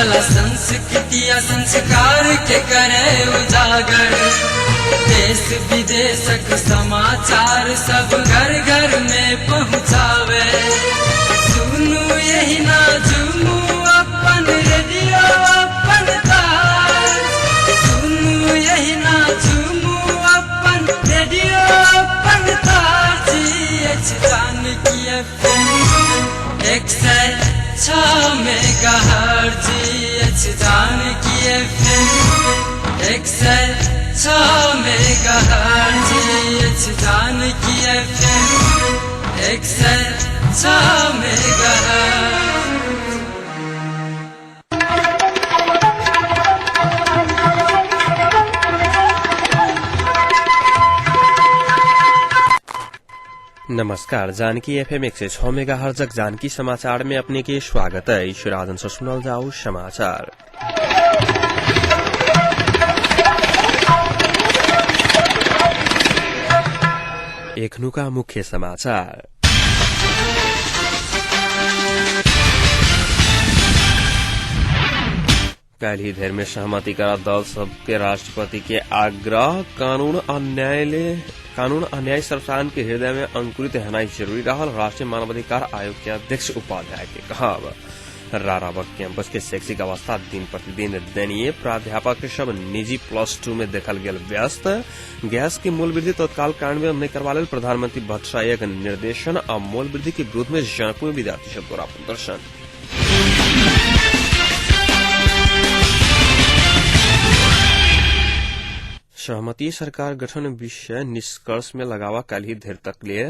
कला संस्कृति आ संस्कार के करे उजागर। देश विदेशक समाचार सब घर घर में पहुँचावे। सुनू यही ना झूमू अपन रेडियो अपन तार। सुनू यही ना झूमू अपन रेडियो अपन तार। जी अछि जानकी एफएम 106 मेगाहर्ट्ज। जी अछि जानकी एफएम 106 मेगाहर्ट्ज। जी अछि जानकी एफएम 106 मेगाहर्ट्ज। नमस्कार, जानकी एफएम 106 मेगा हर्जक जानकी समाचार में अपने के स्वागत है। राजन से सुनल जाओ समाचार। एखनुका मुख्य समाचार। काल्हि धरि में सहमति करा दल सबके राष्ट्रपति के आग्रह। कानून आ न्यायालय कानून आ न्याय सर्वसाधारण के हृदय में अंकुरित हेनाइ जरूरी रहल राष्ट्रीय मानवाधिकार आयोग के अध्यक्ष उपाध्याय के कहब। राराबक कैंपस के शैक्षिक अवस्था दिन प्रतिदिन दयनीय, प्राध्यापक सब निजी +2 में देखल गेल व्यस्त। गैस के मूल्य वृद्धि तत्काल कार्यान्वयन नहि करबा लेल प्रधानमंत्री भट्टराईक निर्देशन आ मूल्य वृद्धि के विरोध में जनकपुर में विद्यार्थी सब द्वारा प्रदर्शन। सहमति सरकार गठन विषय निष्कर्ष में लगावा काल्हि धरि तक लिए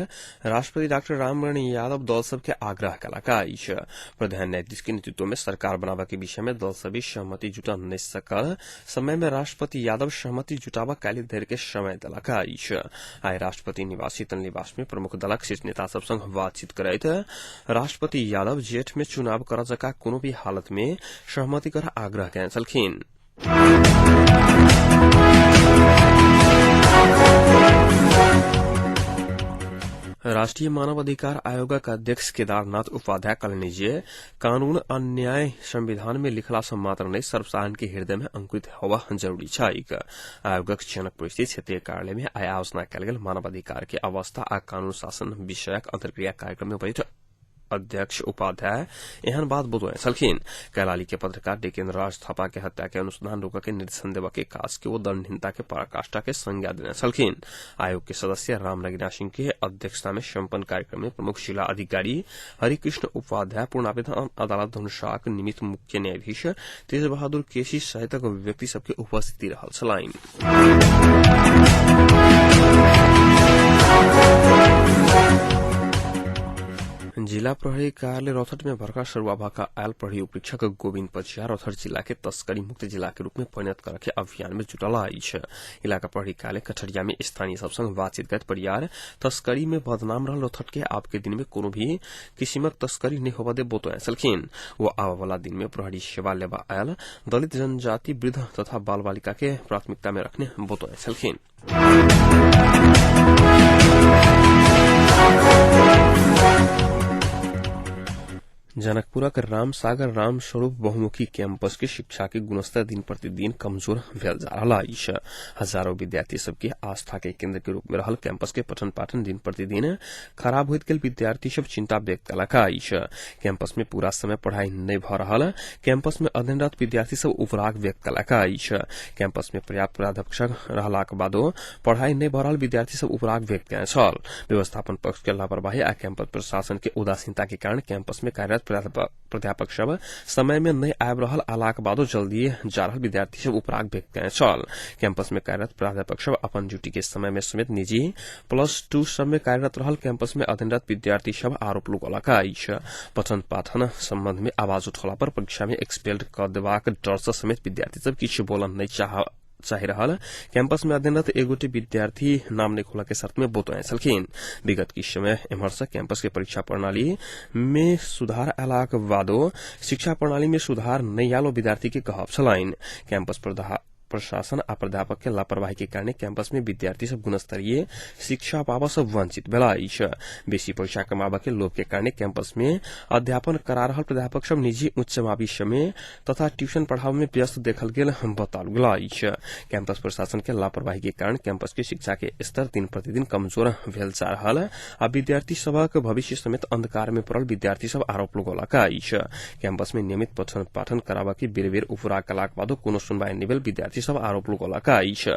राष्ट्रपति डॉक्टर रामवरण यादव दल सबके आग्रह कयलक अछि। प्रधान न्यायाधीश के नेतृत्व में सरकार बनाबऽ के विषय में दल सब सहमति जुटा नहि सकल समय में राष्ट्रपति यादव सहमति जुटाबऽ काल्हि धरि के समय देलक अछि। आइ राष्ट्रपति निवास शीतल निवास में प्रमुख दलक शीर्ष नेता सब संग बातचीत करैत राष्ट्रपति यादव जेठ में चुनाव करऽ जका कोनो भी हालत में सहमति कर आग्रह कयने छलखिन। राष्ट्रीय मानव अधिकार आयोगक अध्यक्ष केदारनाथ उपाध्याय कहलनि जे कानून आ न्याय संविधान में लिखला सँ मात्र नहि सर्वसाधारण के हृदय में अंकुरित होबा जरूरी छैक। आयोगक जनकपुर स्थित क्षेत्रीय कार्यालय में आइ आयोजना कयल गेल मानवाधिकार के अवस्था आ कानून शासन विषयक अंतर्क्रिया कार्यक्रम में उपस्थित अध्यक्ष उपाध्याय एहन बात बतौने छलखिन। कैलाली के पत्रकार डेकेन्द्र राज थापा के हत्या के अनुसंधान रोकऽ के निर्देशन देबऽ के काज के ओ दंडहीनता के पराकाष्ठा के संज्ञा देने छलखिन। आयोग के सदस्य राम नगीना सिंह के अध्यक्षता में सम्पन्न कार्यक्रम में प्रमुख जिला अधिकारी हरिकृष्ण उपाध्याय, पूर्णावेदन अदालत धनुषाक निमित्त मुख्य न्यायाधीश तेज बहादुर केसी सहितक व्यक्ति सबके उपस्थिति रहल छलनि। जिला प्रहरी कार्यालय रौथट में भर्खर सरुआ का आयल प्रहरी उपरीक्षक गोविंद पछिया रौथट जिला के तस्करी मुक्त जिला के रूप में परिणत करके के अभियान में जुटल अछि। इलाका प्रहरी कार्यालय कठरिया में स्थानीय सब संग बातचीत करैत परियार तस्करी में बदनाम रहल रौथट के आपके दिन में कोनो भी किसिमक तस्करी नहीं होबा दे बोतोए छलखिन। वो आबऽ वाला दिन में प्रहरी सेवा लेबा आयल दलित जनजाति वृद्ध तथा बाल बालिका के प्राथमिकता में रखने बोतोए छलखिन। जनकपुरक रामसागर रामस्वरूप बहुमुखी कैंपस के शिक्षा के गुणस्तर दिन प्रतिदिन कमजोर भेल जा रहल अछि। हजारों विद्यार्थी सबके आस्था के केंद्र के रूप में रहल कैंपस के पठन पाठन दिन प्रतिदिन खराब होइत गेल विद्यार्थी सब चिंता व्यक्त कयलक अछि। कैंपस में पूरा समय पढ़ाई नहि भऽ रहल कैंपस में अध्ययनरत विद्यार्थी सब उपराग व्यक्त कयलक अछि। कैंपस में पर्याप्त प्राध्यापक रहलाक बादो पढ़ाई नहि भऽ रहल विद्यार्थी सब उपराग व्यक्त कयने छल। व्यवस्थापन पक्ष के लापरवाही आ कैंपस प्रशासन के उदासीनता के कारण कैंपस में कार्यरत प्राध्यापक सब समय में नहि आबि रहल आलाक बादो जल्दी जा रहल विद्यार्थी सब उपराग व्यक्त कयने छल। कैंपस में कार्यरत प्राध्यापक सब अपन ड्यूटी के समय में समेत निजी +2 सब में कार्यरत रहल कैंपस में अध्ययनरत विद्यार्थी सब आरोप लगौलक अछि। पठन पाठन संबंध में आवाज उठौला पर परीक्षा में एक्सपेल्ड कऽ देबाक डर सँ समेत विद्यार्थी सब किछु बोलऽ नहि चाहि रहल कैंपस में अध्ययनरत एगोटे विद्यार्थी नाम नहि खोलऽ के शर्त में बतौने छलखिन। विगत किछु समय एम्हर सँ कैंपस के परीक्षा प्रणाली में सुधार अयलाक बादो शिक्षा प्रणाली में सुधार नहि आयल ओ विद्यार्थी के कहब छलनि। कैंपस प्रशासन आ प्राध्यापक के लापरवाही के कारणे कैंपस में विद्यार्थी सब गुणस्तरीय शिक्षा पाबऽ सँ वंचित भेल अछि। बेसी पैसा कमाबऽ के लोभ के कारणे कैंपस में अध्यापन करा रहल प्राध्यापक सब निजी उच्च माविष्य में तथा ट्यूशन पढ़ाव में व्यस्त देखल गेल बताओल गेल अछि। कैंपस प्रशासन के लापरवाही के कारण कैंपस के शिक्षा के स्तर दिन प्रतिदिन कमजोर भेल जा रहल आ विद्यार्थी सभक भविष्य समेत अंधकार में पड़ल विद्यार्थी सब आरोप लगौलक अछि। कैंपस में नियमित पठन पाठन कराबऽ के बेर बेर उपरा कलाक बादो कोनो सुनवाई नहि भेल विद्यार्थी सब आरोप लगौलक अछि।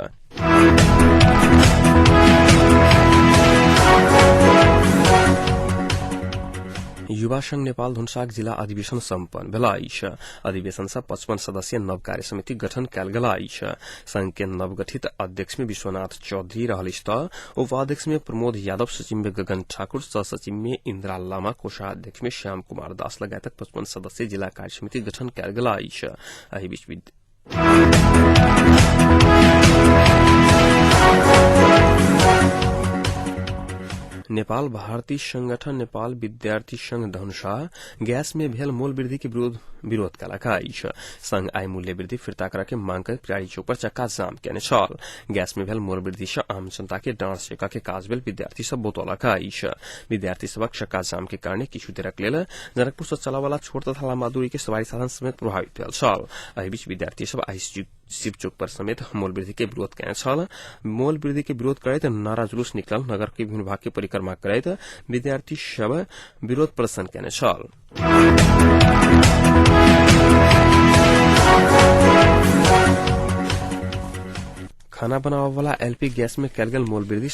युवा संघ नेपाल धनुषाक जिला अधिवेशन सम्पन्न भेल अछि। अधिवेशन सँ 55 सदस्यीय नव कार्य समिति गठन कयल गेल अछि। संघ के नवगठित अध्यक्ष में विश्वनाथ चौधरी रहल अछि त उपाध्यक्ष में प्रमोद यादव, सचिव में गगन ठाकुर, सह सचिव में इंदिरा लामा, कोषाध्यक्ष में श्याम कुमार दास लगायतक 55 सदस्यीय जिला कार्य समिति गठन कयल गेल अछि। एहि बीच नेपाल भारती संगठन नेपाल विद्यार्थी संघ धनुषा गैस में भेल मूल्य वृद्धि के विरोध कयलक अछि। संघ आइ मूल्य वृद्धि फिर्ता करऽ के मांग करैत प्राणी चौक पर चक्का जाम केने छल। गैस में भेल मूल्य वृद्धि सँ आम जनता के डाँड़ सेकऽ के काज भेल विद्यार्थी सब बतौलक अछि। विद्यार्थी सभक चक्का जाम के कारणे किछु देरक लेल जनकपुर सँ चलऽ छोट तथा लम्बा दूरी के सवारी साधन समेत प्रभावित भेल छल। एहि बीच विद्यार्थी सब आइ शिव चौक पर समेत मूल्य वृद्धि के विरोध केने छल। मूल्य वृद्धि के विरोध करैत नारा जुलूस निकलल नगर के विभिन्न भाग के परिक्रमा करैत विद्यार्थी सब विरोध प्रदर्शन केने छल। खाना बनाबऽ वाला एलपी गैस में कयल गेल मूल्य वृद्धि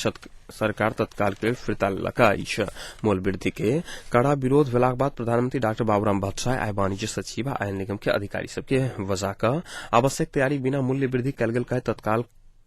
सरकार तत्काल के लेल फिर्ता लेलक अछि। मूल्य वृद्धि के कड़ा विरोध भेलाक बाद प्रधानमंत्री डाक्टर बाबूराम भट्टराई आइ वाणिज्य सचिव आ आयल निगम के अधिकारी सबके बजा कऽ आवश्यक तैयारी बिना मूल्य वृद्धि कयल गेल कहैत तत्काल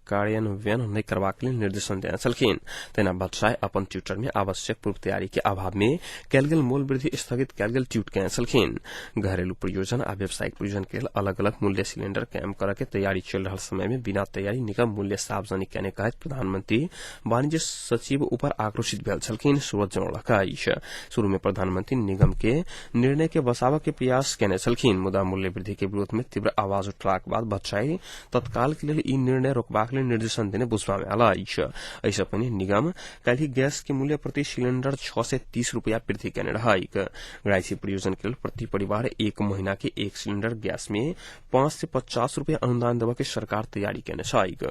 कार्यान्वयन नहि करबाक लेल निर्देशन देने छलखिन। तहिना भट्टराई अपन ट्विटर में आवश्यक पूर्व तैयारी के अभाव में कयल गेल मूल्य वृद्धि स्थगित कयल गेल ट्वीट केने छलखिन। घरेलू प्रयोजन आ व्यावसायिक प्रयोजन के लेल अलग अलग मूल्य सिलेंडर कायम करऽ के तैयारी चलि रहल समय में बिना तैयारी निगम मूल्य सार्वजनिक केने कहैत प्रधानमंत्री वाणिज्य सचिव ऊपर आक्रोशित भेल छलखिन। स्रोत जनौलक अछि। शुरू में प्रधानमंत्री निगम के निर्णय के बचाबऽ के प्रयास केने छलखिन, मुदा मूल्य वृद्धि के विरोध में तीव्र आवाज उठलाक बाद भट्टराई तत्काल के लेल ई निर्णय रोकबाक लेल निर्देशन देने बुझबा में आयल अछि। एहि पहिने निगम काल्हि गैस के मूल्य प्रति सिलेंडर 630 रुपया वृद्धि केने रहैक। ग्राहकी प्रयोजन के लेल प्रति परिवार एक महीना के एक सिलेंडर गैस में 550 रुपया अनुदान देबऽ के सरकार तैयारी केने छैक।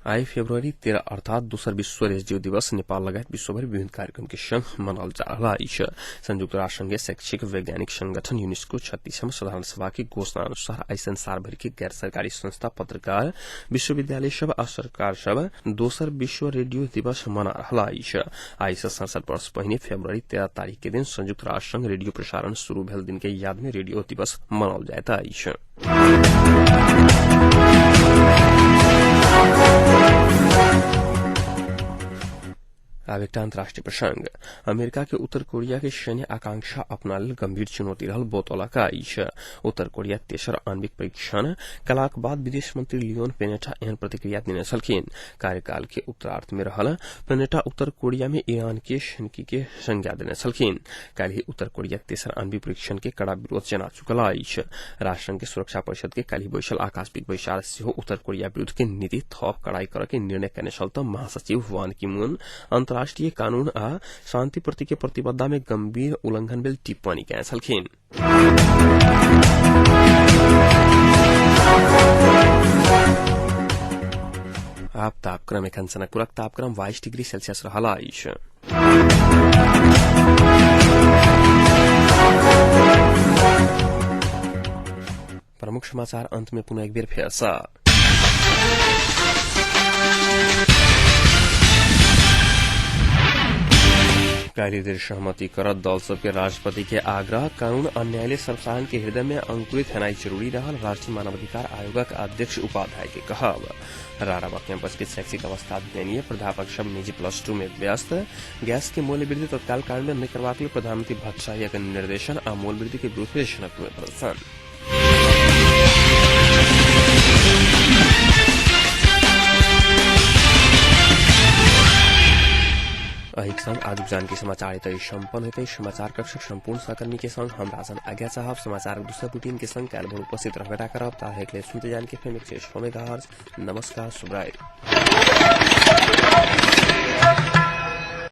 आइ फरवरी 13 अर्थात दोसर विश्व रेडियो दिवस नेपाल लगायत विश्वभरि विभिन्न कार्यक्रम के संग मनाओल जा रहल अछि। संयुक्त राष्ट्र संघीय शैक्षिक वैज्ञानिक संगठन यूनेस्को 36म साधारण सभा के घोषणा अनुसार आइ संसार भरि के गैर सरकारी संस्था, पत्रकार, विश्वविद्यालय सब आ सरकार सब दोसर विश्व रेडियो दिवस मना रहल अछि। आइ सँ 67 वर्ष पहिने फरवरी 13 तारीख के दिन संयुक्त राष्ट्र संघ रेडियो प्रसारण शुरू भेल दिन के याद में रेडियो दिवस मनाओल जाइत अछि। आब एकटा अंतर्राष्ट्रीय प्रसंग। अमेरिका के उत्तर कोरिया के सैन्य आकांक्षा अपना लेल गंभीर चुनौती रहल बतौलक अछि। उत्तर कोरिया तेसर आणविक परीक्षण कलाक बाद विदेश मंत्री लियोन पेनेटा एहन प्रतिक्रिया देने छलखिन। कार्यकाल के उत्तरार्ध में रहल पेनेटा उत्तर कोरिया में ईरान के सनकी के संज्ञा देने छलखिन। काल्हि उत्तर कोरिया तेसर आणविक परीक्षण के कड़ा विरोध जना चुकल अछि। राष्ट्रसंघ के सुरक्षा परिषद के काल्हि बैसल आकस्मिक बैसार सेहो उत्तर कोरिया विरूद्ध के नीति थप कड़ाई करऽ के निर्णय केने छल त महासचिव वान की मून अंतर्राष्ट्रीय कानून आ शांति प्रति के प्रतिबद्धता में गंभीर उल्लंघन भेल टिप्पणी केने छलखिन। आब तापक्रम। एखन जनकपुरक तापक्रम 22 डिग्री सेल्सियस रहल अछि। प्रमुख समाचार अंत में पुनः एक बेर फेर सँ। काल्हि देर सहमति करत दल सबके राष्ट्रपति के आग्रह। कानून अन्यायले सर्वसाधारण के हृदय में अंकुरित हेनाइ जरूरी रहल राष्ट्रीय मानवाधिकार आयोगक अध्यक्ष उपाध्याय के कहब। राराबा कैंपस के शैक्षिक अवस्था दयनीय, प्राध्यापक सब निजी +2 में व्यस्त। गैस के मूल्य वृद्धि तत्काल कार्यान्वयन नहि करबाक लेल प्रधानमंत्री भट्टराईक निर्देशन आ मूल्य वृद्धि के विरुद्ध जनकपुर में प्रदर्शन। एहिक संग आजुक जानकी समाचार एतय सम्पन्न होइत अछि। समाचार कक्षक सम्पूर्ण सहकर्मी के संग हम राजन आज्ञा चाहब। समाचारक दोसर बुलेटिन के संग काल्हि भोर उपस्थित रहबे करब। ताहि लेल सुनते जानकी एफएम 106 मेगाहर्ट्ज। नमस्कार, शुभरात्रि।